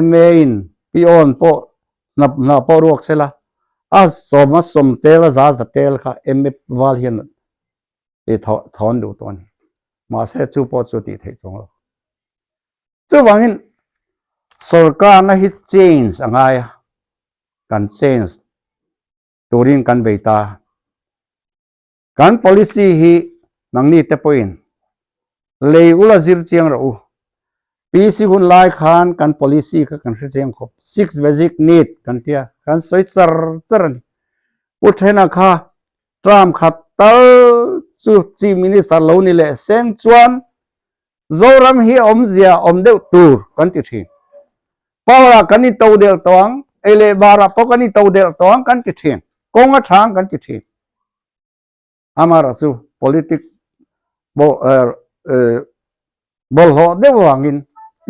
MA in peon pawh hna hna pawh ruak sela, a sawm a sawm tel a za za tel kha MA val hian i thaw thawn duh tawh a ni. Mahse chu pawh chu tih theih chuang lo. Chuvangin sorkarna hi change a ngai a, kan change turin kan bei ta. Kan policy hi nangni te pawhin lei ula zir chiang rawh u. PC hun lai khan kan policy kha kan hre chiang khawp. Six basic need kan tia, kan sawi char char a ni. Pu Thena kha term khat tal chu Chief Minister lo ni leh seng chuan Zoram hi awmzia awm deuh tur kan ti thin. Power ah kan in to delh tawh ang, ei leh bar ah pawh kan in to delh tawh ang kan ti thin. Kawng a tha ang kan ti thin. Amaherawh chu politic bawlhhlawh deuh avangin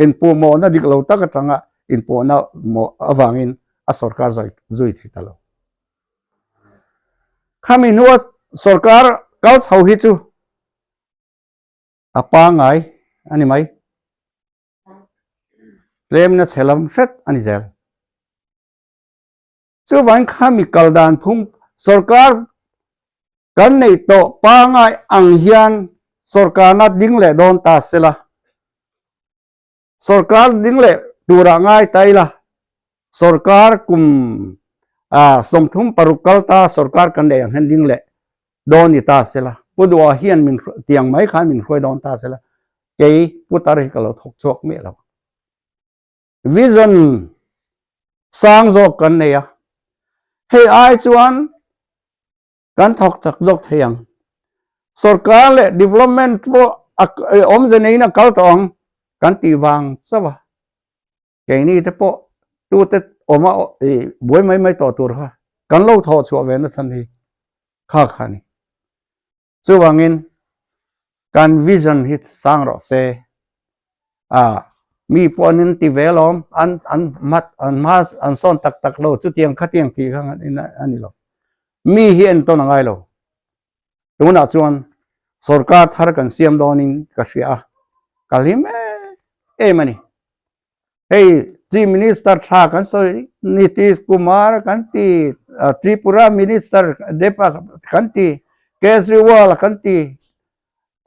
inpuhmawhna dik lo tak atanga inpuhna avangin a sorkar zui thei ta lo. Khami hnua. Sorkar kal chho hi chu a pangngai a ni mai. Tlemna chhe lam hret a ni zel. Chuvangin khami kal dan phung sorkar kan neih tawh pangngai ang hian sorkarna ding leh dawn ta sela. Sorkar ding leh turah ngai ta ila, sorkar kum 36 kal ta sorkar kan neih ang hian ding leh dawn ni ta sela, Pu Duha hian min tiang mai khan min hruai dawn ta sela, kei putar hi ka lo thawk chhuak miah lo. Vision sang zawk kan nei a, hei ai chuan Kan thawk chak zawk thei ang. Sorkar leh development pawh a awmze neiin a kal tawh ang kan tih vang chauh a. Keini te pawh tute awma buai mai mai tawh tur kha kan lo thawh chhuah ve na chhan hi kha kha a ni. Chuvangin kan vision hi sang rawh se. A mi pawh an in ti ve alawm an an hma an hma an sawn tak tak lo chutiang khatiang tih kha a ni lo. Mi hi entawn a ngai lo. Tunah chuan sorkar thar kan siam dawnin ka hria a, ka hlim em em a ni. Hei Chief Minister tha kan sawi Nitish Kumar kan ti, Tripura Minister Depa kan ti, Kejriwal kan ti,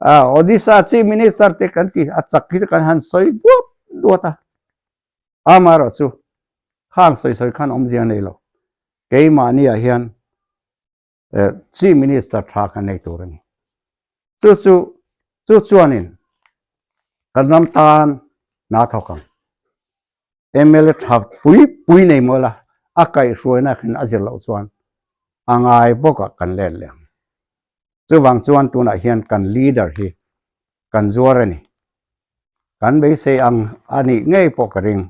Odisha Chief Minister te kan ti a chak hi chu kan han sawi duat duat a. Amaherawhchu khang sawi sawi khan awmzia nei lo. Keimahniah hian Chief Minister tha kan nei tur a ni. Chu chu chu chuanin kan ram tan hna thawk ang. Mla tha pui pui nei maw la, a kaihhruaina khin a zir loh chuan a ngai bawkah kan let leh ang. Chuvang chuan tunah hian kan leader hi kan zuar a ni. Kan beisei ang a nih ngei pawh ka ring.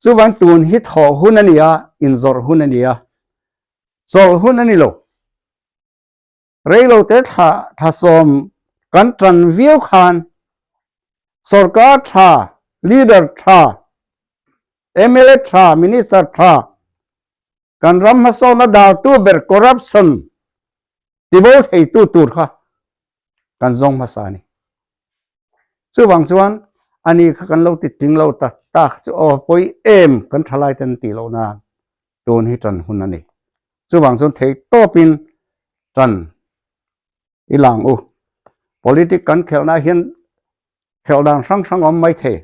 Chuvang tun hi thawh hun a ni a, inzawrh hun a ni a, chawlh hun a ni lo. Reilote thla thlasawm kan tan viau khan sorkar tha, leader tha, mla tha, minister tha kan ram hmasawnna daltu ber corruption tibo theitu tur kha kan zawng hmasa a ni. Chuvang chuan ani kha kan lo ti tling lo ta ta kha chu aw pawi em kan thalai ten tih loh nan tun hi tan hun a ni. Chuvang chuan thei tawpin tan i lang u. Politic kan khelhna hian khelh dan hrang hrang awm mai thei.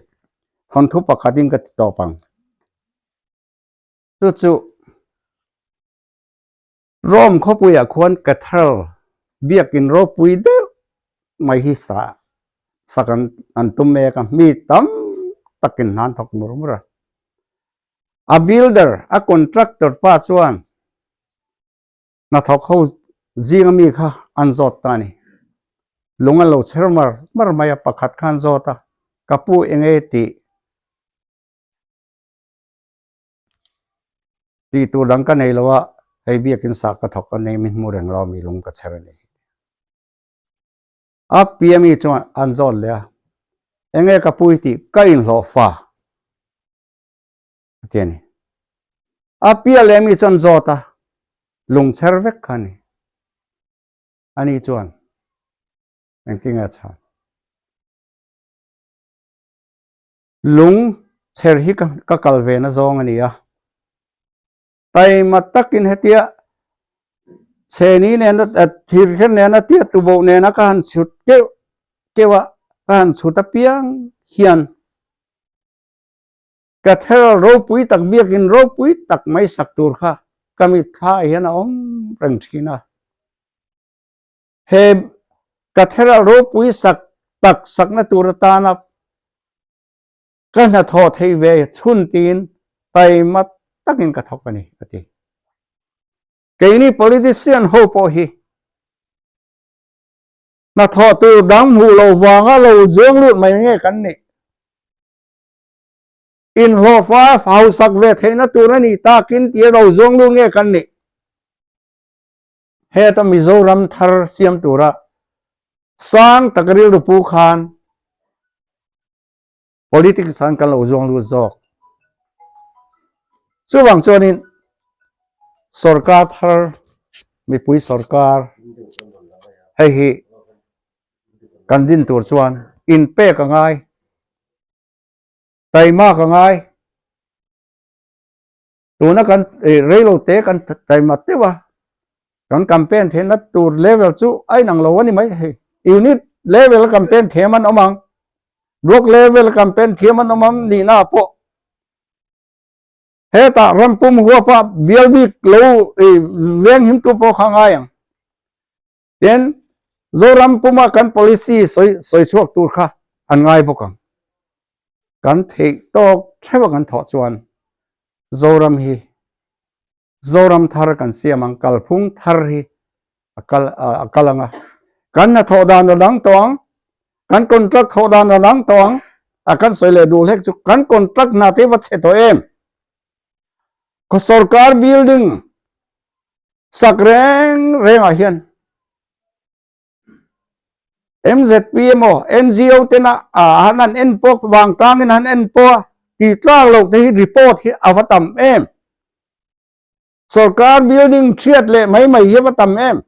Thawnthu pakhatin ka ti tawp ang. Chu chu Rome khawpuiah khuan Cathedral biakin ropui deuh mai hi sa sak an an tum mek a, mi tam takin hna an thawk mur mur a. A builder, a contractor pa chuan hnathawk ho zinga mi kha an zawt ta a ni. Lung an lo chher mar mar mai a, pakhat kha an zawt a, ka pu eng e tih Tih tur dang ka nei lo a, hei biakin sa ka thawk a nei min hmu reng lo mi lung ka chher a ni. A pi ami chuan an zawt leh a, enge ka pui tih ka inhlawh fa a ti a ni. A pia leh ami chuan zawt a, lung chher vek kha a ni. Ani chuan engtin nge a chhan? Lung chher hi ka kal ve na zawng a ni a. Taima takin hetia chheni nena thir kher nena tia tuboh nena ka han chhut keuh keuh a, ka han chhut apiang hian Cathedral ropui tak biakin ropui tak mai sak tur kha ka mitthla ah hian a awm reng thin a. He Cathedral ropui sak tak sakna tur atana ka hnathawh theih ve chhun tiin taima takin ka thawk a ni, a ti. Keini politician ho pawh hi hnathawh tur dang hmuh loh vanga lo zuang lut mai nge kan nih? Inhlawhfa hausak ve theihna tur a nih takin tia lo zuang lut nge kan nih? Heta Mizoram thar siam tura sang tak rilru pu khan politics an kan lo zuang lut zawk. Chuvang chuanin sorkar thar mipui sorkar. Hei hi kan din tur chuan inpek a ngai, taimak a ngai. Tuna kan reilo te kan taima teuh a, kan campaign theihna tur level chu a inang lo a ni mai thei. Unit level a campaign thiam an awm ang, block level a campaign thiam an awm ang nihna ah pawh hetah ram pum huapa bial bik lo veng him tu pawh kha ngai ang. Tin, Zoram puma kan policy sawi sawi chhuak tur kha an ngai bawk ang. Kan theih tawk theuh a kan thawh chuan Zoram hi Zoram thar kan siam ang, kalphung thar hi a kal a kal ang a. Kan hnathawh dan a dang tawh ang, kan contract thawh dan a dang tawh ang, a kan sawi leh duh hlek chu kan contract hna te va chhe tawh em? Khaw sorkar building Sak reng rengah hian MZP emaw NGO tena han an en pawh vangtangin han en pawh a tih tlak loh te hi report hi a va tam em. Sorkar building chhiat leh mai mai hi a va tam em.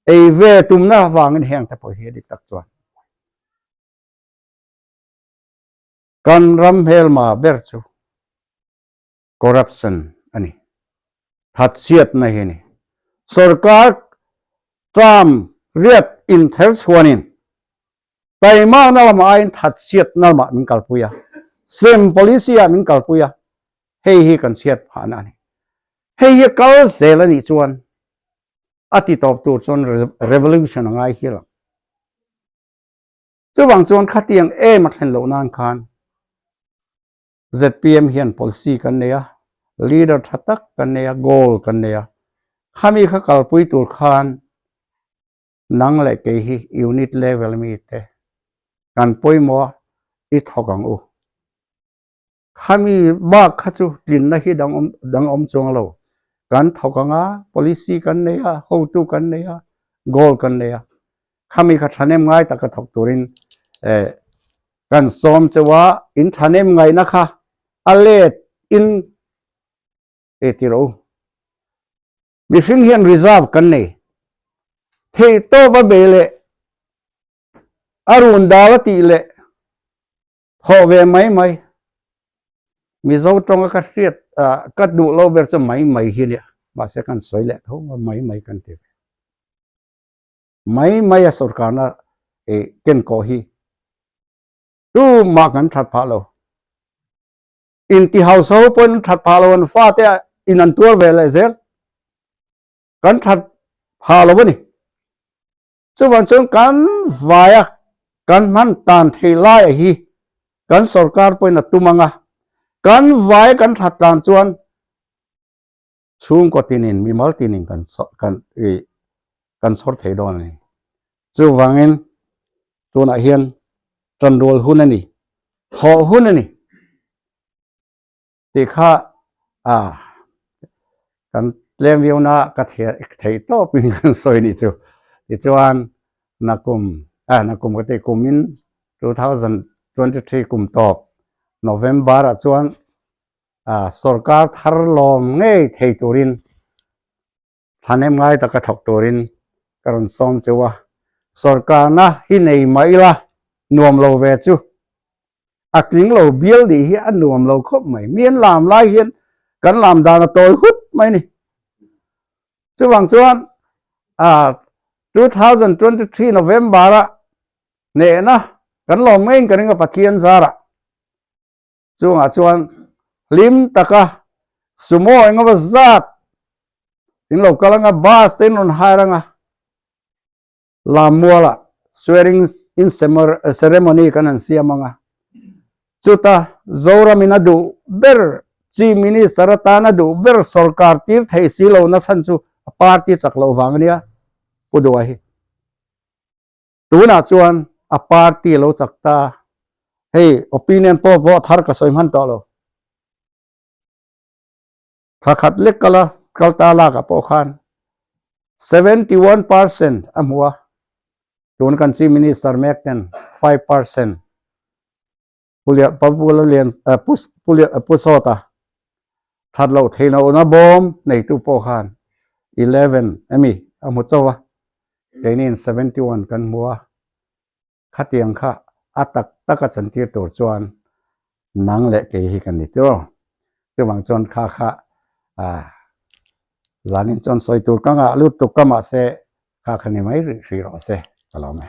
Ei ve tumna vangin heng te pawh hi a dik tak chuan kan ram hmelma ber chu corruption a ni. Thatchhiatna hi a ni. Sorkar term riat inther chhuanin taimakna lamah aiin thatchhiatna lamah min kalpui a, sem policy ah min kalpui a, hei hi kan chhiat phahna a ni. Hei hi kal zel a nih chuan a ti tawp tur chuan revolution a ngai hial ang. Chuvang chuan khatiang em a thlen loh nan khan Zpm hian policy kan nei a, leader tha tak kan nei a, goal kan nei a. Khami kha kalpui tur khan nang leh kei hi unit level mi te kan pawimawh a, i thawk ang u. Khami bak kha chu tlinna hi dang awm dang awm chuang lo. Kan thawk ang a, policy kan nei a, hotu kan nei a, goal kan nei a. Khami kha thahnem ngai taka thawk turin eh Kan sawm cheu a, in thahnem ngaihna kha a let in e ti rawh u. Mihring hian reserve kan nei. Theih tawp a bei leh a run dal a tih leh thawh ve mai mai. Mizo tawnga ka hriat ka duh lo ber chu mai mai hi nia. Mahse kan sawi leh tho a mai mai kan ti ve. Mai mai a sorkarna kenkawh hi tumah kan that phah lo. Inti hausa ho pawhin an that phah lo, an fate in an tuar ve leh zel. Kan that phah lo a ni. Chuvang chuan kan vaia kan hman tan thei laia hi kan sorkar pawhin a tum ang a, kan vaia kan that tan chuan chhungkaw tinin, mimal tinin kan kan ih kan chhawr thei dawn a ni. Chuvangin tunah hian tanrual hun a ni, thawh hun a ni tih kha a kan tlem viau na ka theih tawpin kan sawi nih chu. Tichuan nakum ah nakum ka tih kumin 2023 kum tawp November ah chuan Sorkar thar lawm ngei thei turin thahnem ngai taka thawk turin ka rawn sawm cheu a, sorkarna hi nei mah ila nuam lo ve chu a tling lo bial nih hi a nuam lo khawp mai, mi an lam lai hian kan lam dan a tawi hut mai ni. Chuvang chuan 2023 November a hnehna kan lawm ngeiin ka ring a Pathian zarah. Chungah chuan hlim taka sumo engemaw zat in lo kal anga bus te in rawn hire anga Lammuala swearing in ceremony kan han siam anga chuta Zoramin a duh ber Chief Minister atana duh ber sorkar tir thei si lo na chhan chu a party chak loh vang ania Pu Duha hi. Tunah chuan a party a lo chak ta, hei opinion poll pawh thar ka sawi hman tawh lo. Thla khat lek kala kal ta lakah pawh khan 71% a hmu a, tun kan Chief Minister mek ten 5% Pu Sawta that loh theih lohna bawm neitu pawh khan. 11 emi a hmu chauh a, keiniin 71 kan hmu a, khatiang kha a tak tak a chantir tur chuan nang leh kei hi kan ni tiraw. Chuvang chuan kha kha ah zanin chuan sawi tur ka ngah lut tuk ka mahse kha kha ni mai rih rawh se ka lawm e.